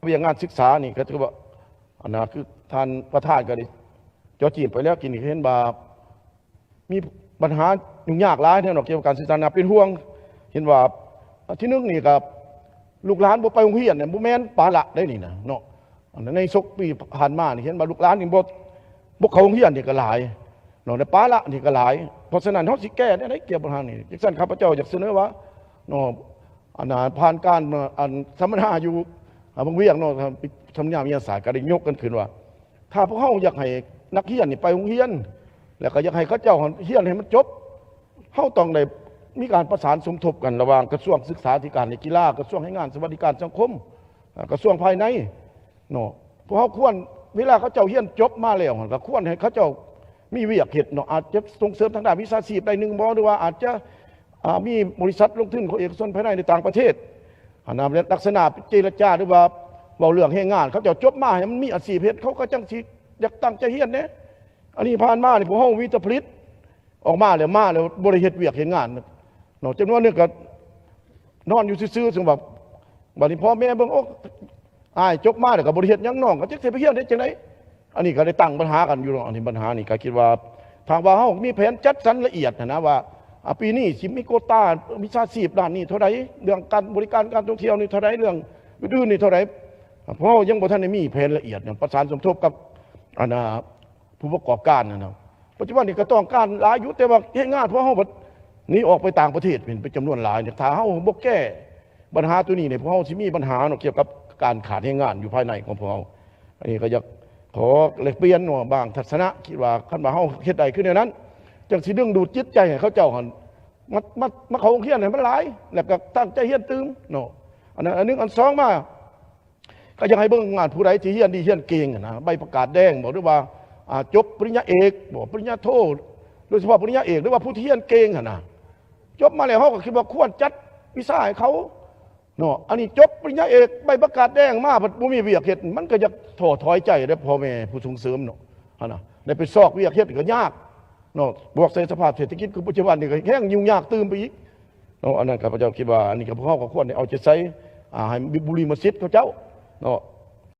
ວຽກງານສຶກສານີ້ກໍຖືວ່າ ອັນນັ້ນຄືທ່ານປະທານກໍໄດ້ເຈາະຈີ້ມໄປແລ້ວ ກິນນີ້ເຫັນວ່າມີບັນຫາຫຍຸ້ງຍາກຫຼາຍແນວເນາະ ກ່ຽວກັບການສຶກສາ ໜ້າເປັນຫ່ວງ. ເຫັນວ່າອັນທີໜຶ່ງນີ້ກໍລູກຫຼານບໍ່ໄປໂຮງຮຽນນີ້ ບໍ່ແມ່ນປະລະໄດ໋ນີ້ນະເນາະ. ອັນໃນສົກປີຜ່ານມານີ້ເຫັນວ່າລູກຫຼານນີ້ບໍ່ ບໍ່ເຂົ້າໂຮງຮຽນນີ້ກໍຫຼາຍເນາະ ແລະປະລະນີ້ກໍຫຼາຍ. ເພາະສະນັ້ນເຮົາຊິແກ້ແນວໃດກ່ຽວກັບບັນຫານີ້? ຈັ່ງຊັ້ນ ຂ້າພະເຈົ້າຢາກສະເໜີວ່າເນາະ ອັນນ່າ ຜ່ານການ ອັນ ສຳມະນາຢູ່ ອາ ວັງວຽງເນາະ ສຳມະນາວິທະຍາສາດ ກໍໄດ້ຍົກກັນຂຶ້ນວ່າ ຖ້າພວກເຮົາຢາກໃຫ້ນັກຮຽນນີ້ໄປໂຮງຮຽນ ແລ້ວກໍຢາກໃຫ້ເຂົາເຈົ້າຮຽນໃຫ້ມັນຈົບ ເຮົາຕ້ອງໄດ້ມີການປະສານສົມທົບກັນລະຫວ່າງກະຊວງສຶກສາທິການ ແລະ ກິລາ, ກະຊວງແຮງງານ ສະຫວັດດີການສັງຄົມ, ອາ ກະຊວງພາຍໃນເນາະ. ພວກເຮົາຄວນ ເວລາເຂົາເຈົ້າຮຽນຈົບມາແລ້ວ ກໍຄວນໃຫ້ເຂົາເຈົ້າມີວຽກເຮັດເນາະ, ອາດຈະສົ່ງເສີມທາງດ້ານວິຊາຊີບໄດ້ໜຶ່ງບໍ່ ຫຼືວ່າອາດຈະ ອາ ມີບໍລິສັດລົງທຶນຂອງເອກະຊົນພາຍໃນ ໃນຕ່າງປະເທດ ອັນນັ້ນ ລັກສະນະເຈລະຈາ ຫຼືວ່າເວົ້າເລື່ອງແຮງງານ ເຂົາເຈົ້າຈົບມາໃຫ້ມັນມີອາຊີບເຮັດ ເຂົາກໍຈັ່ງຊິຢາກຕັ້ງໃຈຮຽນແດ່. ອັນນີ້ຜ່ານມານີ້ ພວກເຮົາມີແຕ່ຜະລິດອອກມາແລ້ວ ມາແລ້ວບໍ່ໄດ້ເຮັດວຽກເຮັດງານເນາະ, ຈຳນວນໜຶ່ງກໍນອນຢູ່ຊື່ໆ ເຊິ່ງວ່າ ບັດນີ້ພໍ່ແມ່ເບິ່ງ ໂອ້ ອ້າຍຈົບມາແລ້ວກໍບໍ່ໄດ້ເຮັດຫຍັງ ນ້ອງກໍຈັກຊິໄປຮຽນເຮັດຈັ່ງໃດ. ອັນນີ້ກໍໄດ້ຕັ້ງບັນຫາກັນຢູ່ເນາະ, ອັນນີ້ບັນຫານີ້ກໍຄິດວ່າ ຖ້າວ່າເຮົາມີແຜນຈັດສັນລະອຽດຫັ້ນນະ ວ່າ ອາ ປີນີ້ຊິມີໂກຕາວິຊາຊີບດ້ານນີ້ເທົ່າໃດ, ເລື່ອງການບໍລິການການທ່ອງທ່ຽວນີ້ເທົ່າໃດ, ເລື່ອງອື່ນໆນີ້ເທົ່າໃດ, ພວກເຮົາຍັງບໍ່ທັນໄດ້ມີແຜນລະອຽດ ປະສານສົມທົບກັບ ອັນນ່າ ຜູ້ປະກອບການຫັ້ນນະ. ປັດຈຸບັນນີ້ກໍຕ້ອງການຫຼາຍຢູ່ ແຕ່ວ່າແຮງງານພວກເຮົາບັດໜີອອກໄປຕ່າງປະເທດເປັນ ເປັນຈຳນວນຫຼາຍນີ້ ຖ້າເຮົາບໍ່ແກ້ບັນຫາໂຕນີ້ນີ້ ພວກເຮົາຊິມີບັນຫາເນາະ ກ່ຽວກັບການຂາດແຮງງານຢູ່ພາຍໃນຂອງພວກເຮົາ. ອັນນີ້ກໍຢາກຂໍແລກປ່ຽນເນາະ ບາງທັດສະນະ ຄິດວ່າຄັນວ່າເຮົາເຮັດໄດ້ຄືແນວນັ້ນ ຈັ່ງຊິດຶງດູດຈິດໃຈໃຫ້ເຂົາເຈົ້າຫັ້ນ ມາ ມາ ມາເຂົ້າໂຮງຮຽນໃຫ້ມັນຫຼາຍ ແລ້ວກໍຕັ້ງໃຈຮຽນຕື່ມເນາະ. ອັນນັ້ນອັນໜຶ່ງ. ອັນສອງມາ ກໍຢາກໃຫ້ເບິ່ງງານ ຜູ້ໃດທີ່ຮຽນດີຮຽນເກັ່ງຫັ້ນນະ ໃບປະກາດແດງບໍ ຫຼືວ່າ ອາ ຈົບປະລິນຍາເອກບໍ ປະລິນຍາໂທ ໂດຍສະເພາະປະລິນຍາເອກ ຫຼືວ່າຜູ້ທີ່ຮຽນເກັ່ງຫັ້ນນະ ຈົບມາແລ້ວ ເຮົາກໍຄິດວ່າຄວນຈັດວິຊາໃຫ້ເຂົາເນາະ. ອັນນີ້ຈົບປະລິນຍາເອກ ໃບປະກາດແດງມາ ພັດບໍ່ມີວຽກເຮັດ ມັນກໍຢາກທໍ້ຖອຍໃຈເດ້ ພໍ່ແມ່ຜູ້ສົ່ງເສີມເນາະ ຫັ້ນນະ ໄດ້ໄປຊອກວຽກເຮັດກໍຍາກເນາະ. ບວກໃສ່ສະພາບເສດຖະກິດຄືປັດຈຸບັນນີ້ ກໍແຮງຫຍຸ້ງຍາກຕື່ມໄປອີກ ເນາະ. ອັນນັ້ນຂ້າພະເຈົ້າຄິດວ່າ ອັນນີ້ກໍພວກເຮົາກໍຄວນໄດ້ເອົາໃຈໃສ່ ອາ ໃຫ້ບຸລິມະສິດເຂົາເຈົ້າເນາະ.